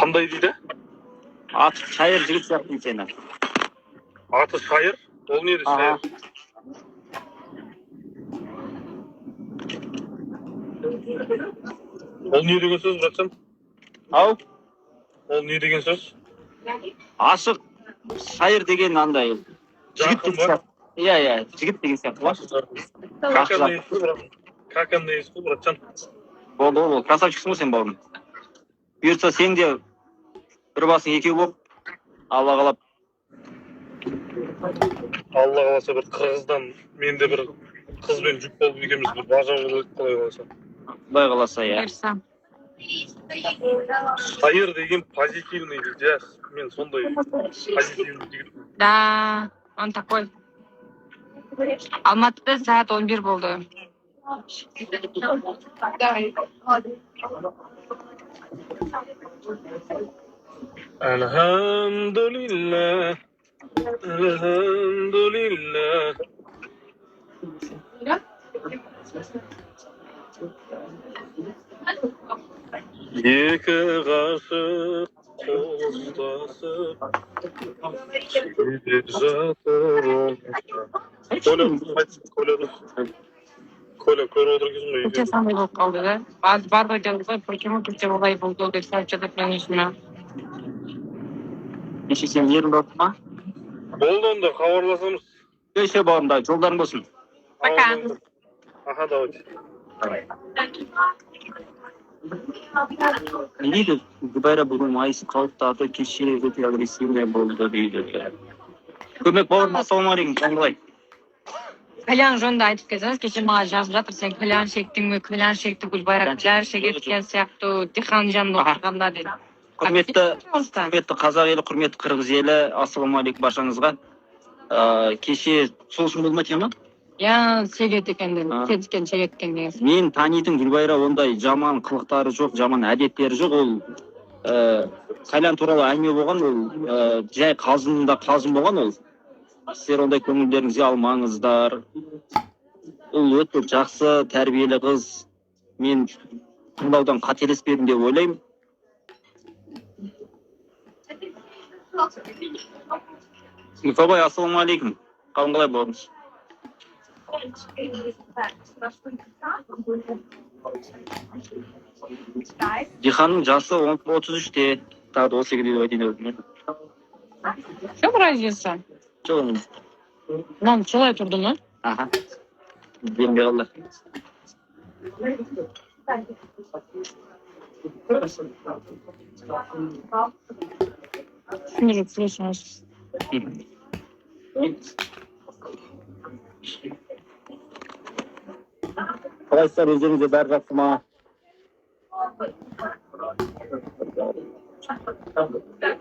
Қандай дейді? Аты Шайыр жігіт сияқты сені. Аты Шайыр? Ол не еді? Аха. Шайыр. Ол не деген сөз, братжан? Ау. Ол не деген сөз? Ашық Шайыр деген андай жігіт Жарқын деген ба? сияқты. Иә, жігіт деген сияқты ғой. Каканный қой, брат. Каканный қой, братжан. Болды ғой, ол красавчиксің ғой сен, бауырым. Бұйыртса, сен де бір басың екеу болып, Алла қалап. Алла қаласа, бір қырғыздан мен де бір қызбен жұп болып, екеуміз бір бажа болайық, құдай қаласа. Құдай қаласа, иә. Бұйырса. Шайыр деген позитивный дейді, иә. Мен сондай позитивный жігітпін. Да, он такой. Алматыда сағат 11 болды. Давай. Альхамдулилля, альхамдулилля. Екі ғашық қол ұстасып келе жатыр. Коля, Коля, Коля, көріп отыр екенсің ғой Өте эфирді. Сондай болып қалды да. Аз барлығы жазды ғой, почему бізде олай болды деп сұрап жатады менің өзіме. Кеше сен ерін болды ма? Болды, онда хабарласамыз. Все, бауырым, да, жолдарың болсын. Пока. Аха, давайте. Давай. Не дейді? Гүлбайра бүгін майысып қалыпты, а то кеше өте агрессивный болды дейді. Көмек бауырым, ассалаумағалейкум, қалың қалай? Кальян жөнінде айтып кетсеңіз, кеше маған жазып жатыр, сен кальян шектің бе, кальян шекті Гүлбайра, кальян шегеді деген сияқты, Дихан жанында отырғанда дейді. Құрметті Пожалуйста. Құрметті қазақ елі, құрметті қырғыз елі, ассалаумағалейкум баршаңызға. Кеше сол үшін болды ма тема? Иә, шегеді екен А. деп, кеткен шегеді екен деген. Мен танитын Гүлбайра ондай жаман қылықтары жоқ, жаман әдеттері жоқ. Ол кальян туралы әңгіме болған, ол жай қалжыңда қалжың болған ол. Сіздер ондай көңілдеріңізге алмаңыздар. Ол өте жақсы, тәрбиелі қыз. Мен таңдаудан қателеспедім деп ойлаймын. Мұқабай, ассалаумағалейкум. Қалың қалай, бауырым? Диханның жасы 33-те. Тағы да осы секілді айтайын деп отырмын. В чем разница? Жоқ. Мынаны солай тұрды ма? Аха. Бермей қалды. Түсіндіріп сөйлесіңіз. Қалайсыздар, өздеріңізде бәрі жақсы ма?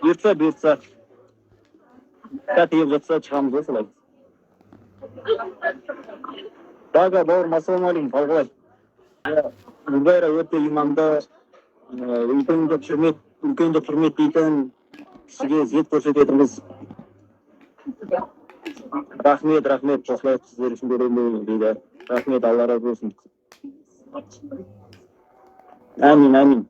Бұйыртса, бұйыртса. Сәті келіп жатса, шығамыз ғой солай. Дага бауырым, ассалаумағалейкум, қал қалай? Иә, Гүлбайра өте иманды, үлкенді құрметтейтін, кісіге ізет көрсететін қыз. Рахмет, рахмет, қосылайық сіздер үшін беремін дейді. Рахмет, Алла разы болсын. Әмин, әмин.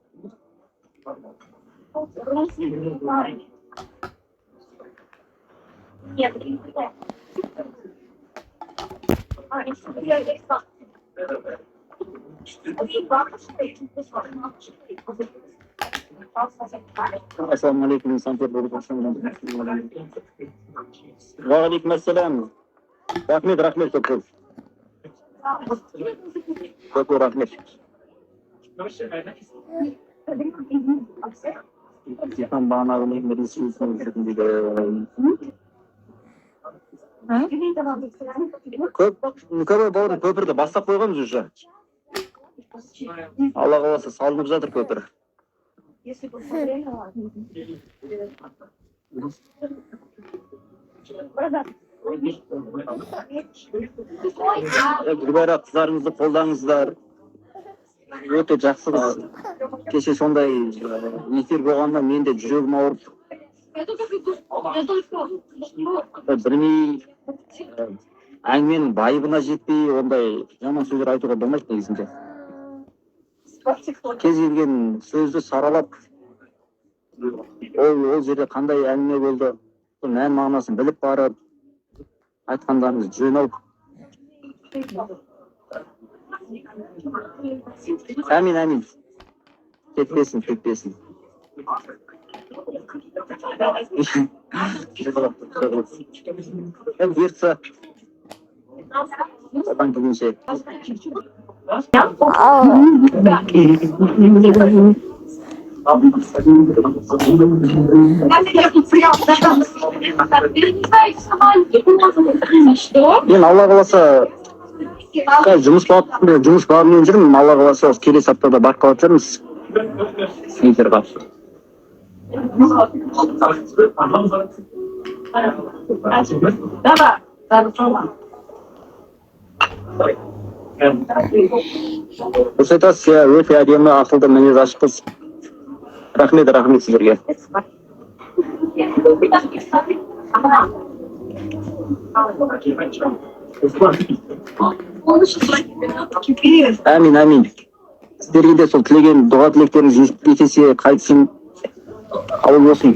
Ассалаумағалейкум, Санкт-Петербург. Уағалейкум ассалам. Рахмет, рахмет көп көп. Көп көп рахмет. Дихан бағанағы дейді. Көп, Мүкәбай бауырым, көпірді бастап қойғанбыз уже. Алла қаласа, салынып жатыр көпір. Гүлбайра, қыздарыңызды қолдаңыздар. Өте жақсы қыз. Кеше сондай эфир болғанда мен де жүрегім ауырып, білмей, әңгіменің байыбына жетпей, ондай жаман сөздер айтуға болмайды негізінде. Кез келген сөзді саралап Ол жерде қандай әңгіме болды, сол мән мағынасын біліп барып айтқандарыңыз жөн ау. Әмин, әмин. Кетпесін, кетпесін. Енді бұйыртса, одан келгенше. Мен, Алла қаласа, қазір жұмыс бабымен жүрмін. Алла қаласа, осы келесі аптада барып қалатын шығармыз Питерға. Дұрыс айтасыз, иә, өте әдемі, ақылды, мінезі ашық қыз. Рахмет, рахмет сіздерге. Әмин, әмин. Сіздерге де сол тілеген дұға тілектеріңіз екі есе қайтсын, қабыл болсын.